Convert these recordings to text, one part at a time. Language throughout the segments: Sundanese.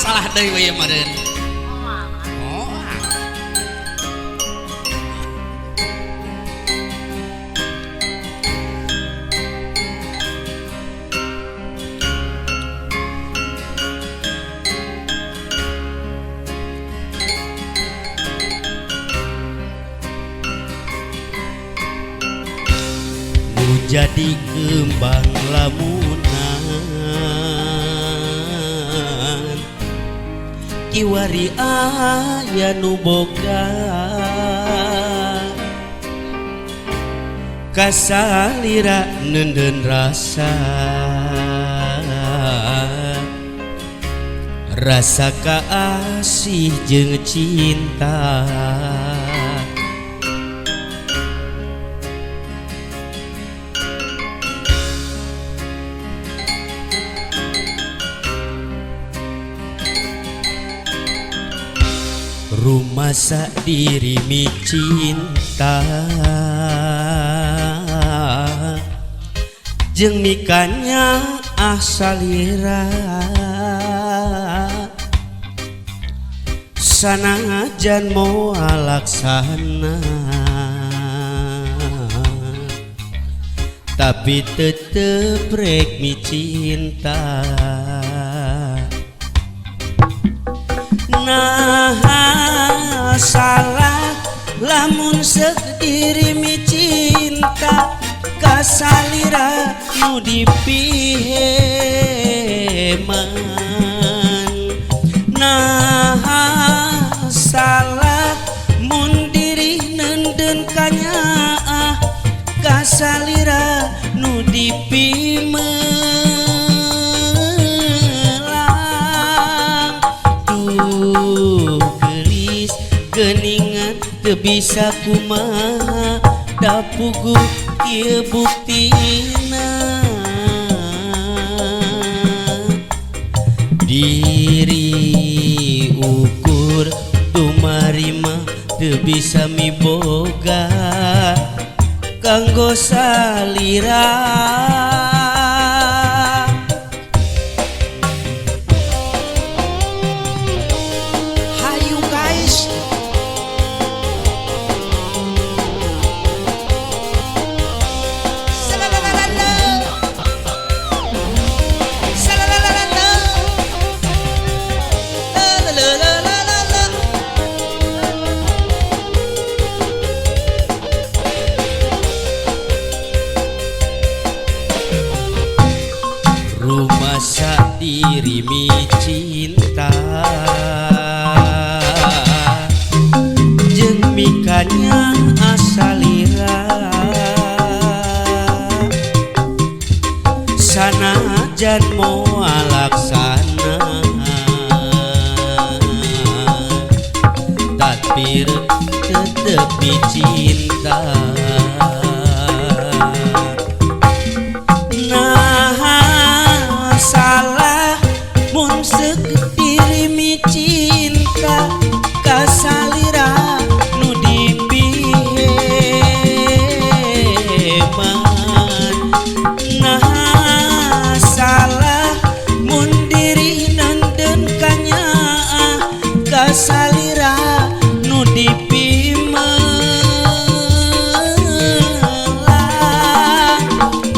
Masalah deui we meureun. Oh. Nu jadi kembang lamunan kiwari aya nu boga kasalira neundeun rasa rasa kaasih jeung cinta. Rumasa diri mi cinta jeung mikanya asalira sanajan moal laksana tapi tetep rek mi cinta. Nah salah lamun seuk diri mi cinta kasalira nu dipiheman. Nah salah mun diri neundeun kanyaah kasalira nu dipimelang. Duh geulis geuningan teu bisa kumaha da puguh ieu buktina. Diri ukur tumarima teu bisa miboga kanggo salira. Hayu guys. Rumasa diri mi cinta jeung mikanya asalira sanajan moal laksana tapi tetep mi cinta. Nah salah mun seuk diri mi cinta kasalira nu dipiheman. Nah salah mun diri neundeun kanyaah kasalira nu dipimelang.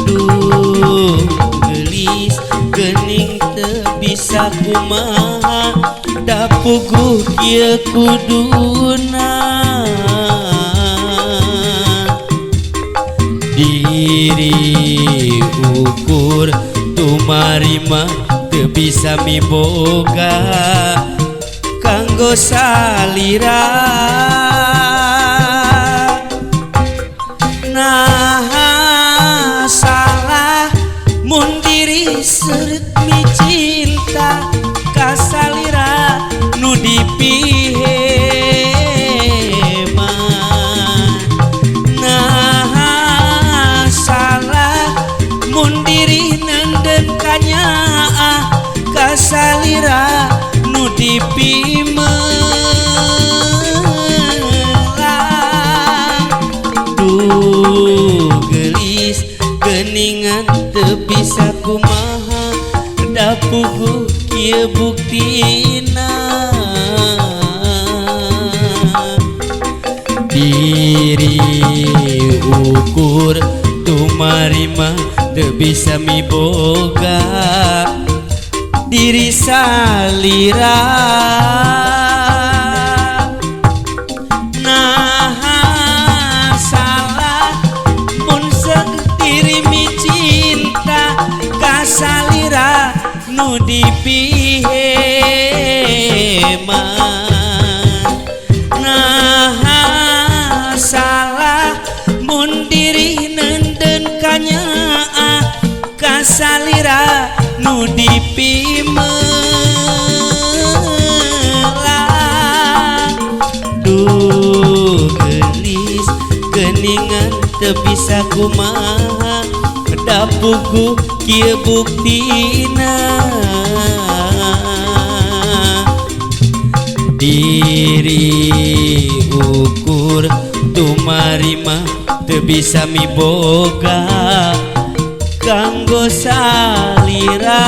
Duh geulis geuning teu bisa kumaha da puguh ieu kuduna. Diri ukur tumarima teu bisa miboga kanggo salira. Nah salah mun diri seureut mi cinta kasalira nu dipiheman. Nah salah mun diri neundeun kanyaah kasalira nu dipimelang. Duh geulis geuningan teu bisa kumaha da Da puguh kieu buktina. Diri ukur tumarima teu bisa miboga diri salira. Naha salah mun seug diri micinta ka salira nu dipihema. Naha salah mun diri neundeun kanyaah ka salira nu dipimelah. Duh geulis geuningan teu bisa kumaha, da puguh kieu buktina. Diri ukur tumarima teu bisa miboga kanggo salira.